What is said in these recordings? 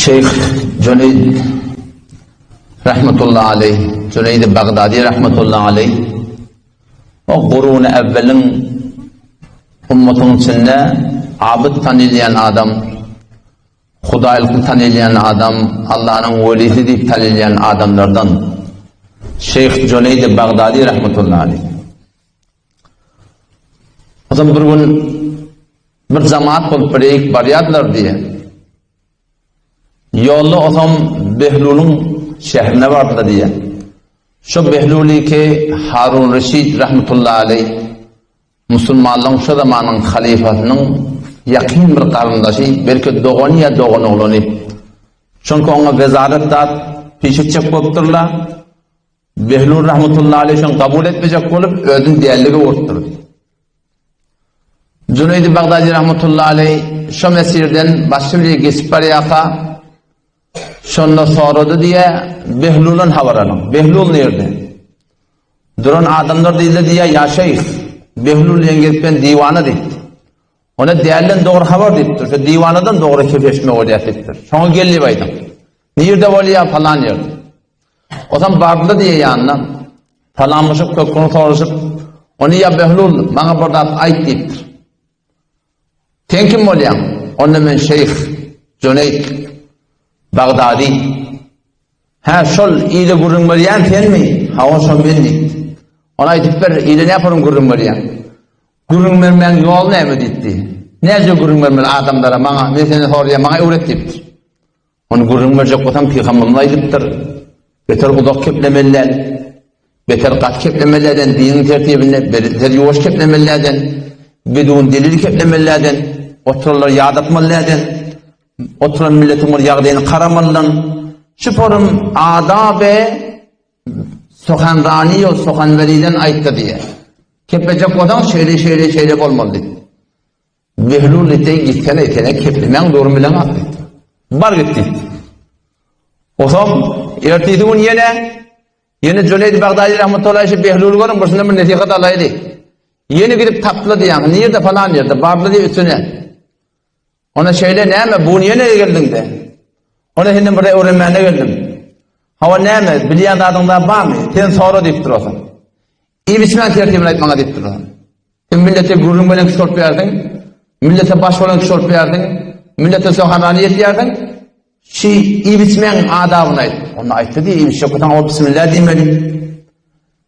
Şeýh Jüneýd rahmetullahi aleýh, Jüneýd Bagdadi rahmetullahi aleýh o guruny äwweliň ummatyň içinde abyt tanylýan adam, hudaýlykly tanylýan adam, Allanyň welisi diýip tanylýan adamlardan Şeýh Jüneýd Bagdadi rahmetullahi aleýh. Ozal bir gün bir jamaat bolup bir eýik barýardylar diýe. Ýolda osam Behlulyň şährine bardylar diýe. Şo Behluly ki Harun Reşid rahmetullahi aleý musulmanlaryň şo zamanyň halyfasynyň ýakyn bir garyndaşy, belki dogany ýa doganoglany. Çünki oňa wezaret zat piş etjek bolupdyrlar. Behlul rahmetullahi aleýh şony kabul etmejek bolup, özüni dällige urupdyr. Jüneýdi Bagdadi rahmetullahi aleýh şo mesirden başy bile geçip barýarka, şonda sorady diýe, Behluldan habar alyň. Behlul nirde? Duran adamlar diýdi diýe, ýa şeýh, Behlul diýen gelip ben diwana diýipdi. Ona dälden dogry habar diýipdir. Şo diwanadan dogry kepeşme bolýar diýipdir. Şoňa gel diýip aýdyň. Nirde bolýar falan ýerde. Osam bardy diýe ýanyna. Salamlaşyp köküni soraşyp, ony ýa Behlul maňa bir zat aýt diýipdir. Sen kim bolýaň? Onda men şeýh Juneýd Bagdadi. Hä, şol ile gürrüň berýän senmi? Hawa, şo men diýipdi. Ony aýdyp ber, ile näporum gürrüň berýäň? Gürrüň bermäň ýoly näme diýipdi. Näce gürrüň bermeli adamlara, maňa, men senden soraýan, maňa öwret diýipdir. Ony gürrüň berjek bolsaň, pygamberimiz aýdypdyr. Beter uzak keplemeli däl. Beter gaty keplemeli däl, diniň tertibinde beter ýuwaş keplemeli däl. Bidun delil keplemeli däl. Oturanlary ýadatmaly däl. Oturan milletiň bir ýagdaýyny garamalydan. Şu forum adabe sohanrani we sohanweriden aýtdy diýýär. Keplejek bolsaň şeýle şeýle şeýle bolmaly diýdi. Behlul diýdi, gitsene sene keplemäň dogry bilen at diýdi. Bar git diýdi. Otam ertesi gün ýene ýene Jüneýd Bagdadi rahmetullahi şu Behlul görüň bir şundan bir nesihat alaýdy. Ýene gidip taply diýýän, nirde falan ýerde bardy diýip üstüne. Ona şeýle näme, bu gün ýene geldiň-de. Ona senden bir öwrenmäne geldim. Hawa näme, bilýän zadyň da barmy? Sen sora diýip durasyn. Iýip içmän tertibini aýt maňa diýip durasyn. Sen millete gürrüň beren kişi bolup ýärsiň, millete baş bolan kişi bolup ýärsiň, millete sohanany ýetýärsiň. Şi iýip içmäň adabyny aýt. Onda aýtdy diý, iýip içjek bolsaň, ol bismillah diýmeli.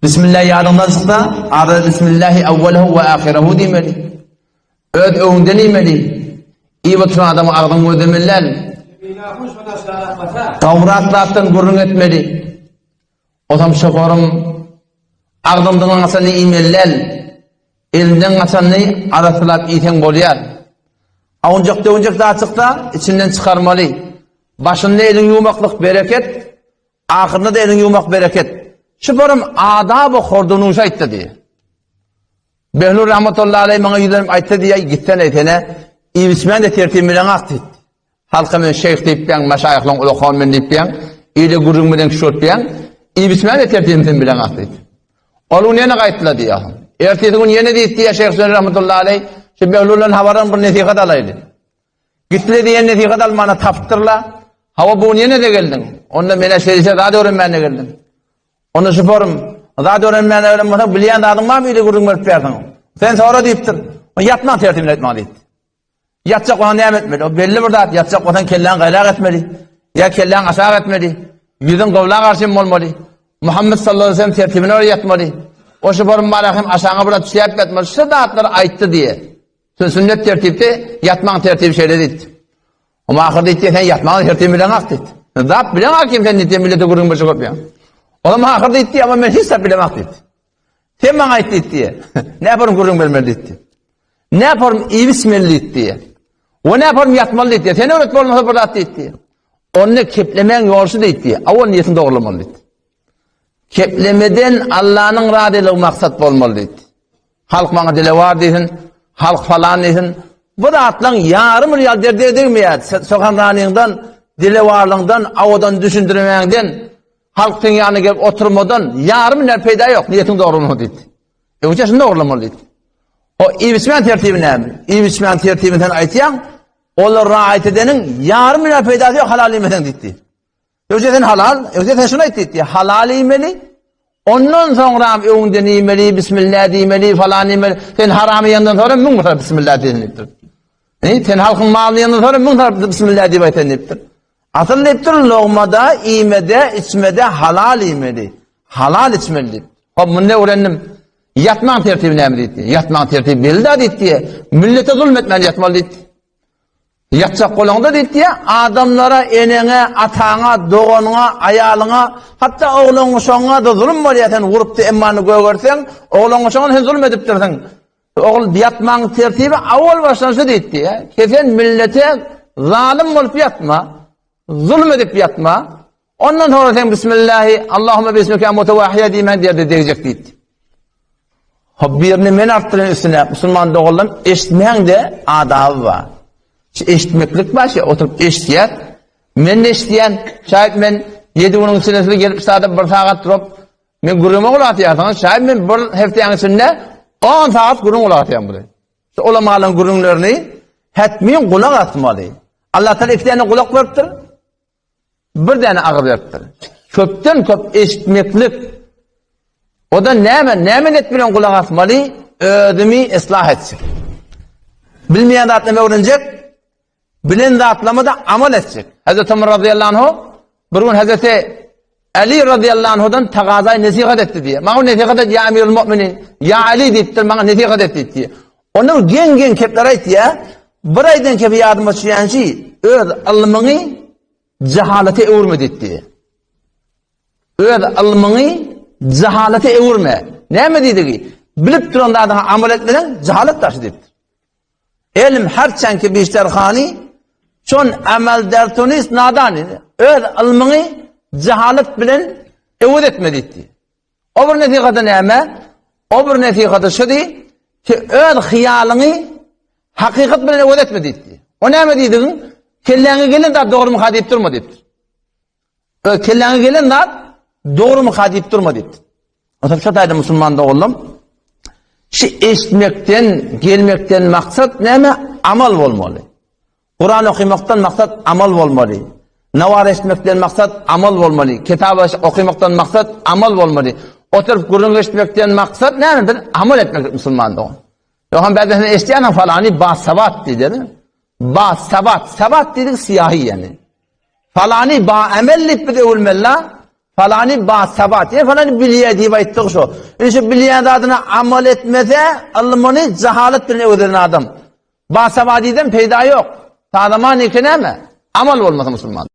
Bismillah ýadyňdan çyksa, arada bismillahi awwalahu we ahirehu diýmeli. Öz öňünden iýmeli. Iýip oturan adamyň agzyny gözlemeli däl. Gawrak zatdan gürrüň etmeli. Osam şoforyň agzyňdan gaçanyny iýmeli däl. Elinden gaçanyny arassalap iýseň bolýar. Awunjak-döwünjek zat çyksa, içinden çykarmaly. Başynda eliňi ýuwmaklyk bereket, ahyrynda-da eliňi ýuwmak bereket. Şoforym adaby hordunuşy aýtdy diýýär. Behlul rahmetullahi aleý maňa ýüzlenip aýtsa diýýär, gitsene sene, iýip-içmän-de tertibini bileňak diýdi. Halka men şeýh diýipýäň, meşaýyhlaryň ulakan men diýipýäň, ile gürrüň bilen kişi bolupýaň, iýip-içmän-de tertibini sen bileňak diýdi. Ol gün ýene gaýtdylar diýýär. Ertesi gün ýene diýdi diýýär Şeýh Hüseýin rahmetullahi aleý, şu Behluldan habaran bir nesihat alaýly. Gitle diýen nesihat almana tapypdyrlar. Hawa bu gün ýene-de geldiň. Onda menä şeýle zat öwrenmäne geldim. Onda şu forum, zat öwrenmäne gelen bolsaň, bilýän zadyň barmy ile gürrüň berip bersiň. Sen sora diýipdir. O ýatmaň tertibini aýtmaň diýipdir. Ýatjak bolsaň näme etmeli? O belli bir zat, ýatjak bolsaň kelläň gaýrak etmeli. Ýa kelläň aşak etmeli. Ýüzüň gybla garşy bolmaly. Muhammed sallallahu aleyhi ve sellem tertibine görä ýatmaly. O şu forum bara hem aşagyňa biraz düşäp ýatmaly. Şu zatlary aýtdy diýe. Sünnet tertipde ýatmaň tertibi şeýle diýdi. Oma ahyr diýdi, sen ýatmagyň tertibini bileňak diýdi. Zat bileňak kim sen diýdi, millete gürrüň berjek bolup ýa. Olam ahyr diýdi, amma men hiç zat bilemok diýdi. Sen maňa aýt diýdi. Näme gürrüň bermeli diýdi. Näme iýip içmeli diýdi. We näme ýatmaly diýdi. Sen öwret bolmasa bir zat diýdi. Onda keplemäň ýolşy diýdi. Awal niýetini dogrulamaly diýdi. Keplemeden Allanyň razylygy maksat bolmaly diýdi. Halk maňa dilewar diýsin, halk falan diýsin. Bu zatlaryň ýarym bir ýal derde degmeýär. Sohanranyňdan, dilewarlygyňdan, awadan düşündirmäňden, halk seň ýanyna gelip oturmadan ýarym iner peýda ýok. Niýetiň dogry bolmaly diýdi. Öňçe şuny dogrulamaly diýdi. O iýip-içmäň tertibi näme? Iýip-içmäň tertibini sen aýtýaň. Olar raýat edeniň ýarym lira peýdasy ýok halal iýmeseň diýdi. Ýogsa sen halal, ýogsa sen şuny aýt diýdi. Halal iýmeli. Ondan soňra öňden iýmeli, bismillah diýmeli, falan diýmeli. Sen haram iýenden soňra müň bir bismillah diýipdir. Ne? Sen halkyň malyny iýenden soňra müň bir bismillah diýip aýtan diýipdir. Asyl diýipdir, logmada, iýmede, içmede halal iýmeli. Halal içmeli diýip. Hop, muny öwrendim. Ýatmaň tertibi näme diýdi. Ýatmaň tertibi belli da diýdi. Millete zulm etmän ýatmaly diýdi. Ýatjak bolaňda diýdi, adamlara, eneňe, ataňa, doganyňa, aýalyňa, hatda oglan-uşagyňa da zulum bolýar, sen urupdy emmany gögerseň, oglan-uşagyňa sen zulum edipdirsiň. Ogul ýatmaň tertibi awal başdan şu diýdi. Kesen millete zalym bolup ýatma, zulum edip ýatma. Ondan sonra sen Bismillahi, Allahümme bismike amutu ve ahya diýmän diýerde degjek diýdi. Hop birini men artdyryn üstüne, musulman doganlarym eşitmäň de adaby bar. Şu eşitmeklik bar, şey oturyp eşitýär. Men de eşitýän, şaýat men 7 günüň içinde size gelip sada bir sagat durup men gürrüňe gulak asýarsyňyz, şaýat men bir hepdäniň içinde 10 sagat gürrüň gulak asýan buly. Şu ulamalaryň gürrüňlerini hetmin gulak asmaly. Allah Taala iki tane gulak beripdir. Bir däne agyz beripdir. Köpden köp eşitmeklik. O da näme, näme net bilen gulak asmaly? Özümi yslah etjek. Bilmeýän zatlarymy öwrenjek, bilen zatlaryma da amal etjek. Hazreti Ömer radıyallahu anhu bir gün Hazreti Ali radıyallahu anhudan tagazay nesihat etdi diye. Maňa nesihat et ya emirul mu'minin, ya Ali diýipdir, maňa nesihat et diýdi. Onda geň-geň kepler aýtýar. Bir aýdan kepi ýadyma düşýänçi, öz ylmyňy jahalata öwürme diýdi. Öz ylmyňy jahalata öwürme. Näme diýdigi? Bilip duran zadyňa amal etmeseň, jahalat daşy diýipdir. Elm herçenki bişter hany, çon amel der tunis nadani. Öz ylmyňy jahalat bilen öwez etme diýdi. O bir nesihata näme? O bir nesihata şu diý, ki öz hyýalyňy hakykat bilen öwez etme diýdi. O näme diýdigiň? Kelläňe gelen zat dogrumyka diýip durma diýipdir. Öz kelläňe gelen zat dogrumyka diýip durma diýipdir. Oturyp şu taýda musulman doganlarym, şu eşitmekden, gelmekden maksat näme? Amal bolmaly. Kuran okamakdan maksat amal bolmaly. Nawar eşitmekden maksat amal bolmaly. Kitap okamakdan maksat amal bolmaly. Oturyp gürrüň eşitmekden maksat näme? Bir amal etmek musulman dogan. Ýogsam bäzesini eşitýäniň falany ba sabat diýdi. Ba sabat, sabat diýdik siýahi ýani. Falany ba amel diýip biz öwülmeli. Falany ba sabat, ýa falany bilýär diýip aýtdyk şo. Indi şu bilýän zadyna amal etmese, ylmyny jahalat bilen öwrenen adam. Basawat diýden peýda ýok. Tazaman eke näme? Amal bolmasa musulman.